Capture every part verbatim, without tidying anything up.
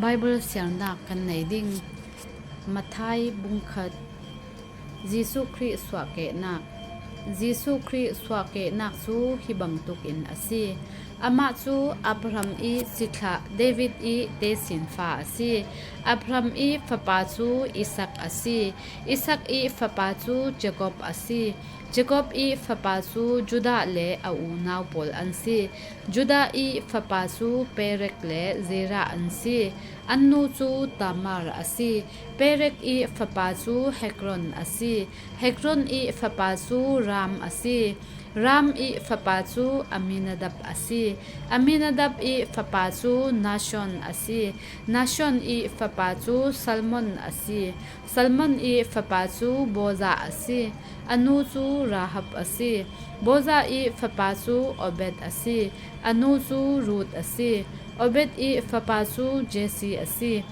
Bible siarnak kan nei ding. Matthai bungkhat. Jesuh Khrih suahkehnak. Jesuh Khrih suahkehnak cu hi bangtuk in a si. Amah cu Abraham i sithlah David i tesinfa a si. Abraham i fapa cu Isak a si. Isak i fapa cu Jakob a si. Jakob i fapa cu Judah le a unau pawl an si. Judah i fapa cu Perek le Zerah an si. An nu cu Tamar a si. Perek i fapa cu Hekron a si. Hekron i fapa cu Ram a si. Ram i fapa cu Aminadab a si. Aminadab i fapa cu Nashon a si. Nashon i fapa cu Salmon a si. Salmon i fapa cu Boza a si. A nu cu Rahab a si. Boza i fapa cu Obed a si. A nu cu Ruth a si. Obed i fapa cu Jesse a si.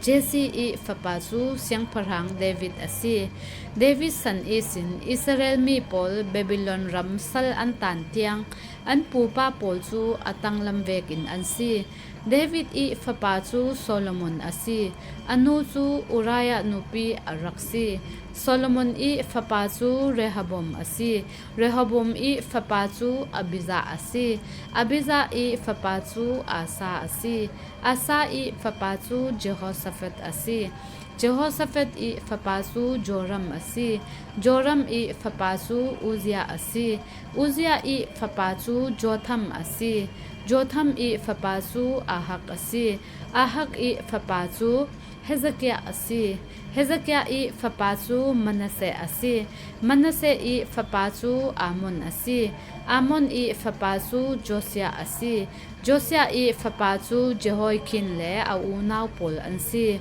Jesse i fapa cu siangpahrang David a si. David san ihsin Israel mi pawl Babylon ram sal an tan tiang an pupa pawl cu a tanglam vekin an si. David i fapa cu Solomon a si. A nu cu Uriah nupi a rak si. Solomon i fapa cu Rehoboam a si. Rehoboam i fapa cu Abijah a si. Abijah i fapa cu Asa a si. Asa i fapa cu Jehoshaphat a si. Jehoshaphat i fapa cu Joram a si. Joram i fapa cu Uzziah a si. Uzziah i fapa cu Jotham a si. Jotham i fapa cu Ahak a si. Ahak i fapa cu Hezekiah a si. Hezekiah i fapa cu Manasseh a si. Manasseh i fapa cu Amon a si. Amon i fapa cu Josiah a si. Josiah i fapa cu Jehoiakin le a unau pawl an si.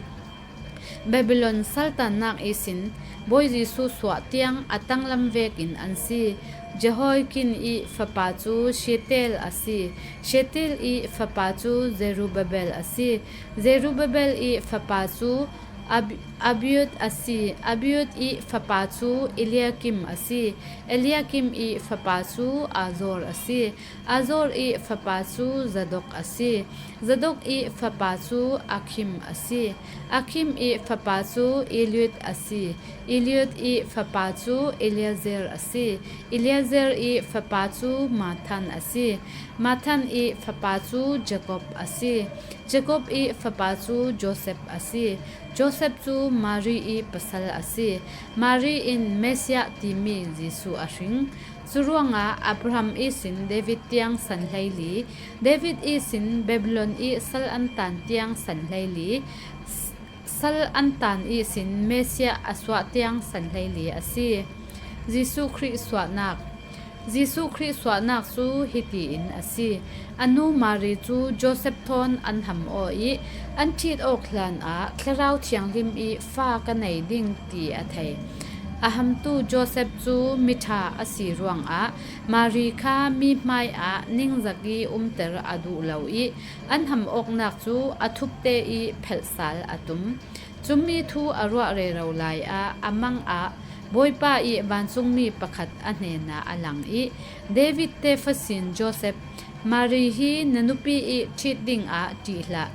Babylon saltannak ihsin Bawi Jesuh suah tiang a tanglam vekin an si. Jehoiakin i fapa cu Shealtiel a si. Shealtiel i fapa cu Zerubbabel a si. Zerubbabel i fapa cu Ab-, Abiud a si. Abiud i fapa cu Eliakim a si. Eliakim i fapa cu Azor a si. Azor i fapa cu Zadok a si. Zadok i fapa cu Akhim a si. Akhim i fapa cu Eliud a si. Eliud i fapa cu Eleazar a si. Eleazar i fapa cu Matthan a si. Matthan i fapa cu Jakob a si. Jakob i fapa cu Josef a si. Josef cu Mari i pasal a si. Mari in Messiah timi Jesuh a hring. Curuangah Abraham ihsin David tiang san hleili, David ihsin Babylon i sal an tan tiang san hleili, s-, sal an tan ihsin Messiah a suah tiang san hleili a si. Jesuh Khrih suahnak. Jesuh Khrih suahnak cu hitiin a si. A nu Mari cu Josef thawn an ham aw i an ṭhit awk hlanah Thlarau Thianghlim i fa ka nei ding ti a thei. A hamtu Josef cu miṭha a si ruangah Mari kha mi hmaiah ningzak i umter a duh lo i an ham awknak cu a thupte i phelh sal a tum. Cumi thu a ruah rero lai ah a mang ah Bawipa i vancungmi pakhat a hnenah a lang i, David te fasin Josef, Mari hi na nupi i ṭhit dingah ṭih hlah,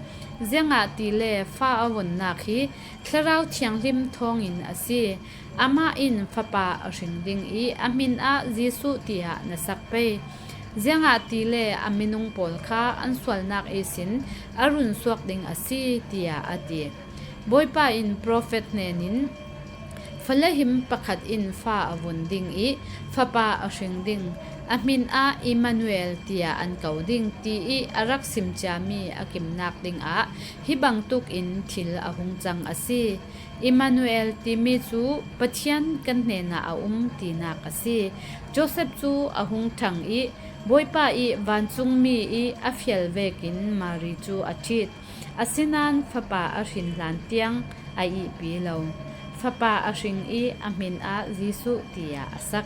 ziangahtile fa a vonnak hi Thlarau Thianghlim thawngin a si. Amah in fapa a hring ding i a hmin ah Jesuh tiah na sak pei. Ziangahtile a minung pawl kha an sualnak ihsin a run suak ding a si, tiah a ti. Bawipa in profet hnenin, Fale him pakhat in fa a vun ding i fapa a hring ding, a hmin ah Immanuel tiah an ko ding, ti i a rak sim ciami a kimnak dingah hi bangtuk in thil a hung cang a si. Immanuel timi cu Pathian kan hnenah a um tinak a si. Josef cu a hung ṭhang i Bawipa i vancungmi i a fial vekin Mari cu a ṭhit. Asinain fapa a hrin hlan tiang a ihpi lo. Fapa a hring i a hmin ah Jesuh tiah a sak.